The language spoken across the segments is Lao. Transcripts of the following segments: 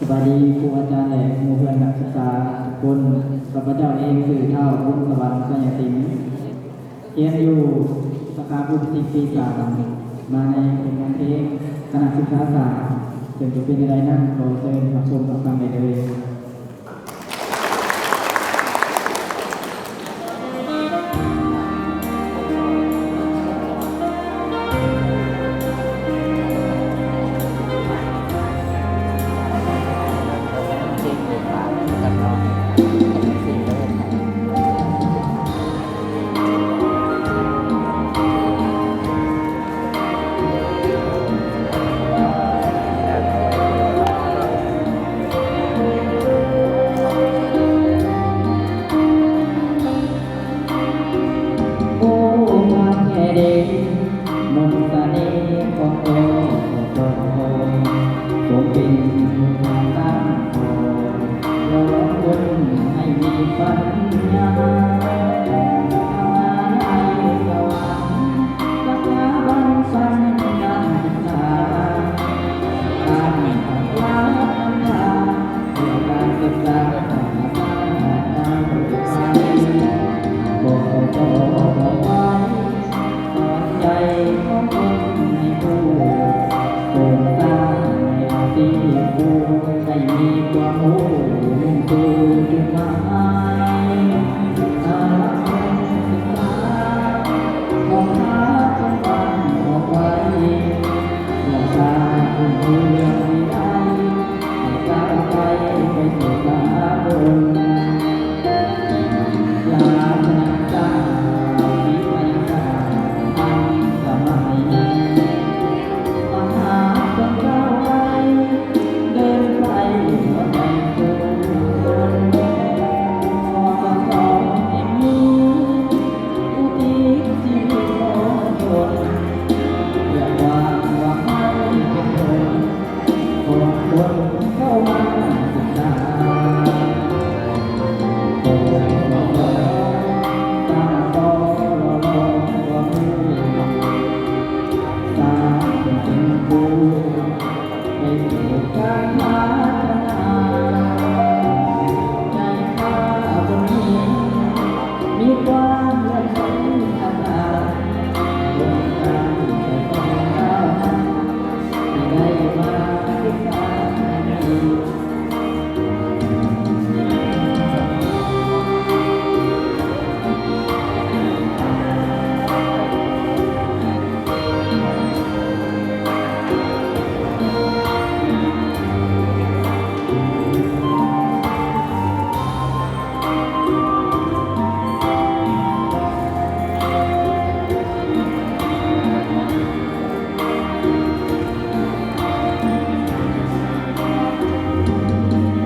ສະບາຍດີຄູອາຈານ ແລະ ໝູ່ເພື່ອນນັກສຶກສາທຸກຄົນ. ຂ້າພະເຈົ້າເອງຊື່ ທ້າວ ບຸນສະຫວັນ ໄຊຍະສິງ ຮຽນຢູ່ສາຂາຜູ້ພິສິດປີສາມ ມາໃນອົບຮົມເພງ ຄະນະສຶກສາສາມ ເຊິ່ງຈະເປັນແນວໃດນັ້ນ ຂໍເຊີນຮັບຊົມຮັບຟັງໄດ້ເລີຍ. ໂອ້ ມາແທ້ເດ ມົນສະເໜ່ຂອງໂຕ ໂຕ ໂຕ ໂຕ ສົມເປັນຜູ້ທາງຕັ້ງໂຕ ຫຼໍ່ຄົນໃຫ້ມີປັນຍາ ທຳງານໃນສະຫວັນ ສະຖາບັນສັນການສຶກສາ ການສຶກສາ ເພື່ອການສຶກສາ ສາມາດນຳໄປ ບໍ່ຂໍຕໍ່ໄວ້ ສອນໃຈຂອງຄົນໃຫ້ຮູ້ ໂຄງສ້າງໃນອາຊີບຄູ ໃຫ້ມີຄວາມຮູ້ມຸ່ງສູ່ຈຸດໝາຍ ສາລະຂອງສຶກສາ ຂອງພາກຈັງຫວັດອອກໄວ້ ເພື່ອຊາດຮຸ່ງເຮືອງວິໄລ ໃຫ້ກ້າວໄກໄປສູ່ສາກົນ. ລັກສະນະສາດ ວິທະຍາສາດທັນສະໄໝ ມະຫາຊົນກ້າວໄກ ເດີນໄປຫົວໃຈສູ່ຄົນ ຂໍສະທ້ອນແຫ່ງນີ້ ອຸທິດຊີວິດຂອງຕົນ ເພື່ອຄວາມຫວັງໃຫ້ເປັນຜົນ ຂອງຄົນເຂົ້າມາສຶກສາ ໂຕ ໂຕ ສ້າງຕໍ່ຫຼໍ່ຫຼອມຄວາມຮູ້ ສ້າງເປັນຄູ ໄປສູ່ການພັດທະນາ ໃນພາກຄົນມີ ມີຄວາມເຫຼື້ອມໃສສັດທາ ໂຄງການໃຈຕ້ອງກ້າວໜ້າ ທີ່ໄດ້ມາສຶກສາໃນນີ້.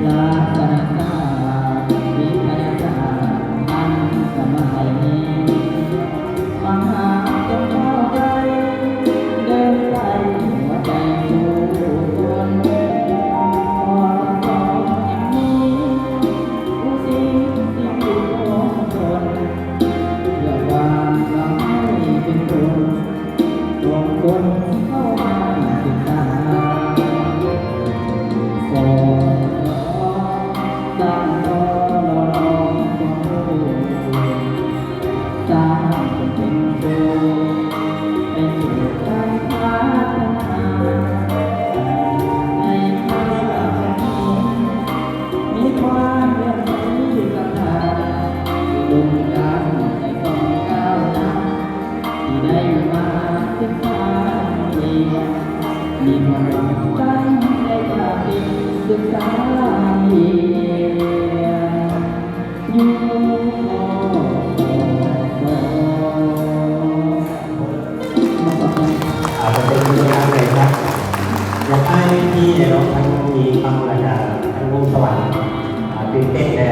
ລັກສະນະສາດ ວິທະຍາສາດທັນສະໄໝ ມະຫາຊົນກ້າວໄກ ເດີນໄປຫົວໃຈສູ່ຄົນ ຂໍສະທ້ອນແຫ່ງນີ້ ອຸທິດຊີວິດຂອງຕົນ ເພື່ອຄວາມຫວັງໃຫ້ເປັນຜົນ ຂອງຄົນເຂົ້າມາສຶກສາ ກໍສະທ້ອນ ສ້າງຕໍ່ຫຼໍ່ຫຼອມຄວາມຮູ້ ສ້າງຈົນເປັນໂຕ ໄປສູ່ການພັດທະນາ ໃນພາກທີ່ມີຄວາມເຫຼື້ອມໃສສັດທາ ອຸດົມການໃຈຕ້ອງກ້າວໜ້າ ທີ່ໄດ້ມາສຶກສາຮຽນ ມີຄວາມຫວັງຕັ້ງໃຈຈະໄປສຶກສາຮຽນຢູ່ ອາ ຂອບຄຸນທຸກທ່ານເລີຍຄັບ. ຢາກໃຫ້ເວທີເນາະ ທັງມີຄຳລະກະທັງວົງສະຫວັນ ອາ ຕື່ນເຕັ້ນແດ່